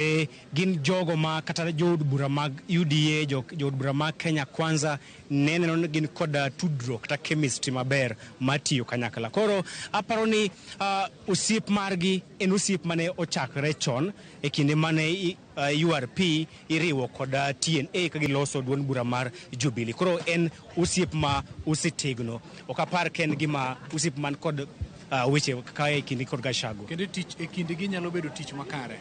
Gin jogo ma kata jood bura mag UDA, jood bura mag Kenya Kwanza ne neno ni gin kod tudruok kata chemistry maber mar tiyo kanyakla. Koro aparo ni osiep margi en osiep mane ochakre chon e kinde mane URP iriwo kod TNA ka giloso duond bura mar Jubilee. Koro en osiep ma osetegno. Ok apar ka en gima osiep man kod weche ka e kinde kod Gachagua. Kendo tich e kindgi nyalo bedo tich makare.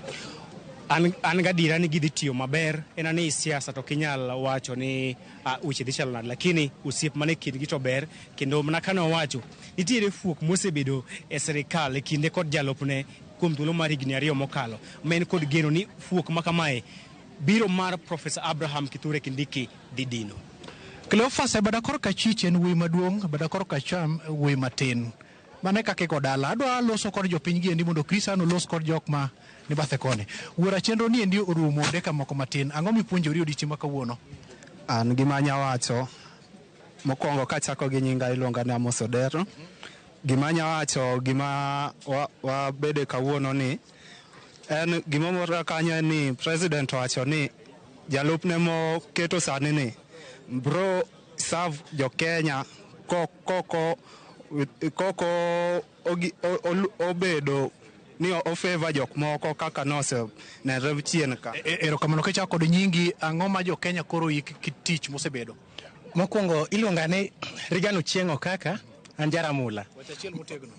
An gadiera ni gidhi tiyo maber. En ni siasa to ok inyal wacho ni weche dhi chalo nade, lakini osiep mane kindgi to ber. Kendo mana kane owacho, nitiere fuok mosebedo e sirikal e kinde kod jalupne kuom thuolo mar higni 2 mokalo, ma en kod geno ni fuok ma kamae biro mar Professor Abraham Kithure Kindiki dhi dino. Cleophas, e bada korka achich en wuoyi maduong', e bada korka acham wuoyi matin. Mano e kaka iko dala. Adwa loso kod jopiny gi endi mondo Chris Ano olos kod jok ma ni bathe koni. Wuora, chenro ni endi orumo dakika moko matin. Ang'o mipuonjori odiochieng' ma kawuono? An gima anya wacho mokwongo kachako gi nyinga iluonga ni Amos Odero. Gima anya wacho gima wabede kawuono ni en gima mora kanyo en ni president owacho ni jalupne moketo sani ni bro serve jo Kenya koko obedo ni o favor jok moko kaka nosenenre chien ka. Erokamano. Kichako kod nyingi, ang'o ma jo Kenya koro yik ki tich mosebedo? Mokwongo iluonga ni Regan Ochieng' Okaka, an Jaramula. Wach achiel motegno.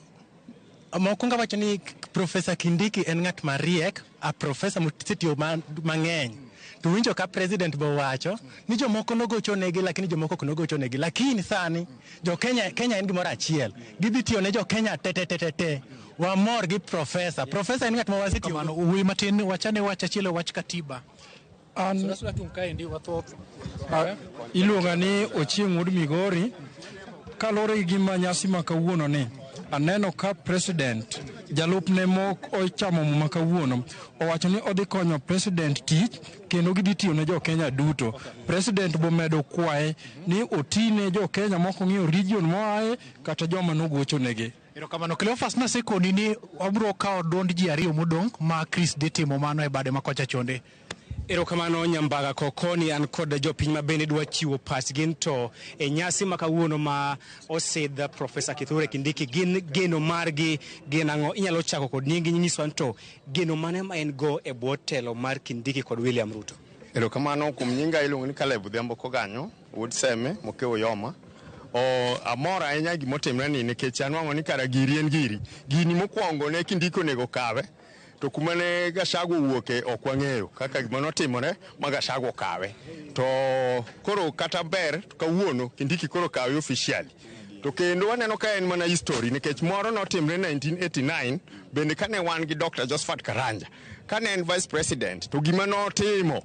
Mokwongo awacho ni Professor Kindiki en ng'at mariek, a professor mosetiyo mang'eny. To winjo ka president be owacho ni jomoko nogocho negi lakini jomoko ok nogocho negi. Lakini sani jo Kenya, Kenya en gimoro achiel. Gidhi tiyo ne jo Kenya te te te te te. Wamor gi professor. Professor en ng'at ma wasetiyo. Kamano, wuoyi matin, wachane wach achiel e wach katiba. An iluonga ni Ochieng' Wuod Migori. Kaluwore gi gima nyasi ma kawuono ni, aneno ka president jalupne mok ochamo muma kawuono owacho ni odhi konyo president tich kendo gidhi tiyo ne jo Kenya duto. President bomedo kwaye ni oti ne jo Kenya mok ong'iyo region moaye kata joma nogocho negi. Erokamano. Cleophas, nasekoni ni wabro kawo duond ji ariyo modong' ma Chris dhi timo mano e bade ma kocha chonde. Erokamano Nyambaga Kokoni, an kod jopiny ma bende dwa chiwo pachgi to e nyasi ma kawuono ma osidh Professor Kithure Kindiki, gin geno margi gin ang'o? Inyalo chako kod nyingi nyiswa to geno mane ma en go e bwo telo mar Kindiki kod William Ruto? Erokamano. Kuom nyinga iluongo ni Caleb Odhiambo Koganyo, wuod Seme, Mokeo Yoma. Amor ahinya gimotimre ni nikech anwang'o ni kara giri en giri. Gini mokwongo ne Kindiki onego kawe, to kuma ne Gachagua owuoke ok wang'eyo kaka gima notimore ma Gachagua okawe. To koro kata ber kawuono Kindiki koro kawe officially. To kendo waneno ka en mana history nikech moro notimre 1989 bende kane wan gi Dr. Josephat Karanja kane en vice president to gima notimo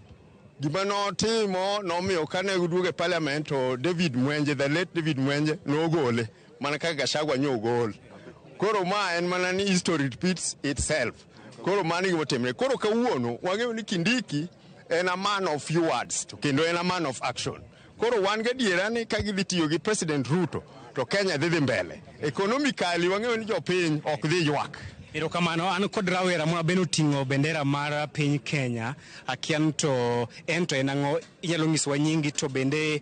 nomiyo kane oduogo e parliament to David Mwenje, the late David Mwenje nogole mana kaka Gachagua nyo ogol. Koro ma en mana ni history repeats itself. Koro mano gima otimre. Koro kawuono wang'eyo ni Kindiki en a man of few words to kendo en a man of action. Koro wan gadiera ni ka gidhi tiyo gi President Ruto to Kenya dhi mbele. Economically wang'eyo ni jopiny ok dhi ywak. Erokamano. An kod rawera ma bende oting'o bendera mar piny Kenya. Akia ni to en to en ang'o? Inyalo nyisowa nyingi to bende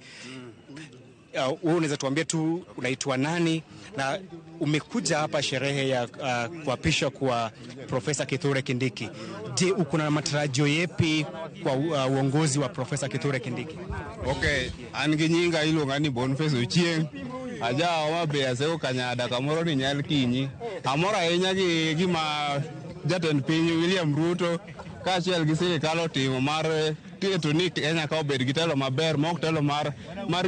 unaweza tuambia tu unaitwa nani na umekuja hapa sherehe ya kuapishwa kwa Profesa Kithure Kindiki. Je, uko na matarajio yepi kwa uongozi wa Profesa Kithure Kindiki? Okay, an gi nyinga iluonga ni Boniface Ochieng'. Aja Homa Bay, aseo Kanyada kamoro ni Nyal Kinyi. Amor ahinya gi gima jatend piny William Ruto kaachiel gi sirikal otimo mar keto ni Kenya ka obed gi telo maber ma ok telo mar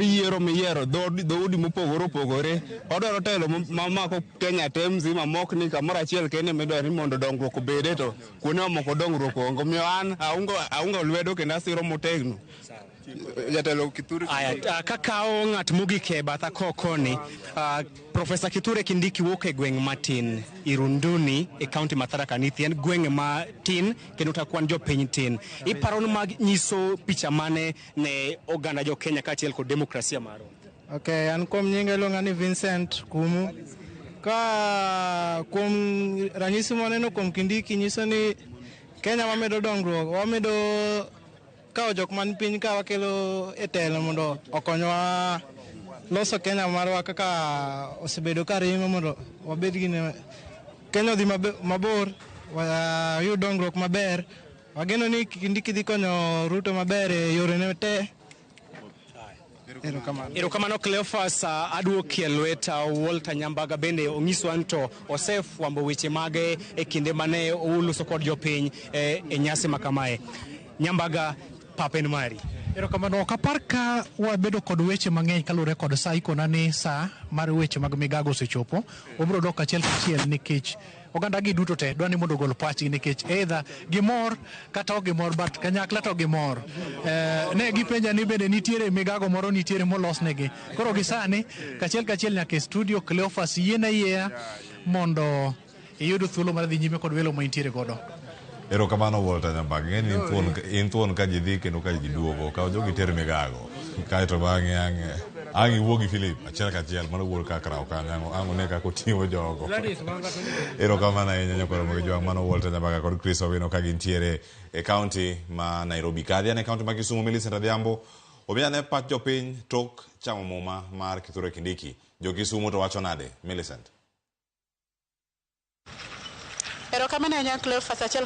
yiero miyiero dhoudi mopogore opogore. Odwaro telo mamako Kenya te mzima mok ni kamoro achiel kende midwaro ni mondo dongruok obede to kuonde mamoko dongruok onge. Omiyo an aungo lwedo kendo asiro motegno jatelo Kithure. Aya, kakawo ng'at mogik e batha koni, Profesa Kithure Kindiki wuok e gweng' matin Irunduni e kaunti ma Tharaka Nithi. En gweng' matin kendo takwan jopiny tin. Iparo ni mag nyiso picha mane ne oganda jo Kenya kaachiel kod demokrasia marwa? Okay, an kuom nyinga iluonga ni Vincent Kumu. Ka kuom ranyisi maneno kuom Kindiki nyiso ni Kenya wamedo dongruok, wamedo kawo jok man piny ka wakelo e telo mondo okonywa loso Kenya marwa kaka osebedo ka ringo mondo wabed gi Kenya odhi mabor, wayud dongruok maber. Wageno ni Kindiki dhi konyo Ruto maber e yorene te. Erokamano. Erokamano Cleophas, aduoki e lweta Walter Nyambaga bende onyiswa ni to osefwambo weche mage e kinde mane oloso kod jopiny e nyasi ma kamae. Nyambaga, pap en mari. Erokamano. Ok apar ka wabedo kod weche mang'eny kaluwore kod sa ikona ni sa mar weche mag migago osechopo. Wabiro dok achiel kachiel nikech oganda gi duto te dwa ni mondo ogol pachgi nikech either gimor kata ok gimor but kanyakla to gimor. Ne gipenja ni bende nitiere migago moro nitiere molos negi. Koro gi sani kachiel kachiel nyaka e studio Cleophas yiena yieya mondo iyud thuolo mar dhi nyime kod welo ma intiere godo. Erokamano Walter Nyambaga. Ing'e ni in thuon, in thuon ka ji dhi kendo ka ji duogo. Kaw jogi ter migago. Kaeto bang'e ang' ang' iwuo gi Philip achiel kachiel mano wuod Kakraw kanyo ang' ang' one kaka oting'o jogo. Erokamano ahinya nyakwar Ramogi Jwang'. Mano Walter Nyambaga kod Chris Owino ka gintiere e kaunti ma Nairobi. Kadhi ane kaunti ma Kisumu Millicent Adhiambo. Omiya ane pach jopiny tok chamo muma mar Kithure Kindiki. Jo Kisumu to wacho nade? Millicent. Erokamano ahinya Cleophas achiel.